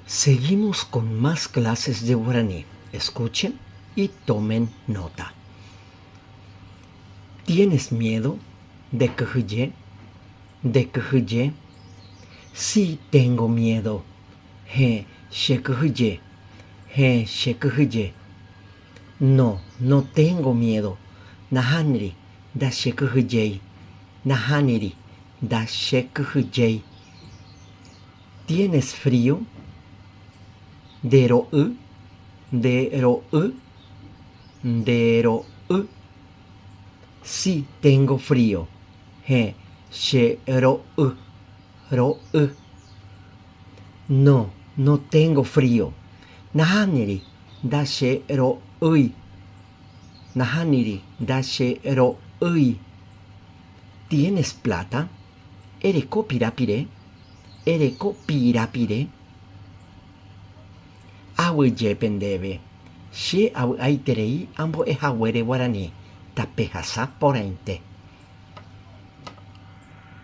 Seguimos con más clases de guaraní. Escuchen y tomen nota. ¿Tienes miedo? Ndekyhyje? Ndekyhyje? Sí, tengo miedo. Héẽ, chekyhyje. Héẽ, chekyhyje. No, no tengo miedo. Nahániri, ndachekyhyjéi. Nahániri, ndachekyhyjéi. ¿Tienes frío? Ndero'y, ndero'y, ndero'y. Sí, tengo frío. Héẽ, chero'y, ro'y. No, no tengo frío. Nahániri, ndachero'ýi. Nahániri, ndachero'ýi. ¿Tienes plata? Ereko pirapire. Ereko pirapire. Aguyjépe ndéve. Che avy'aiterei ambo'ehaguére guarani. Tapehasa porãite.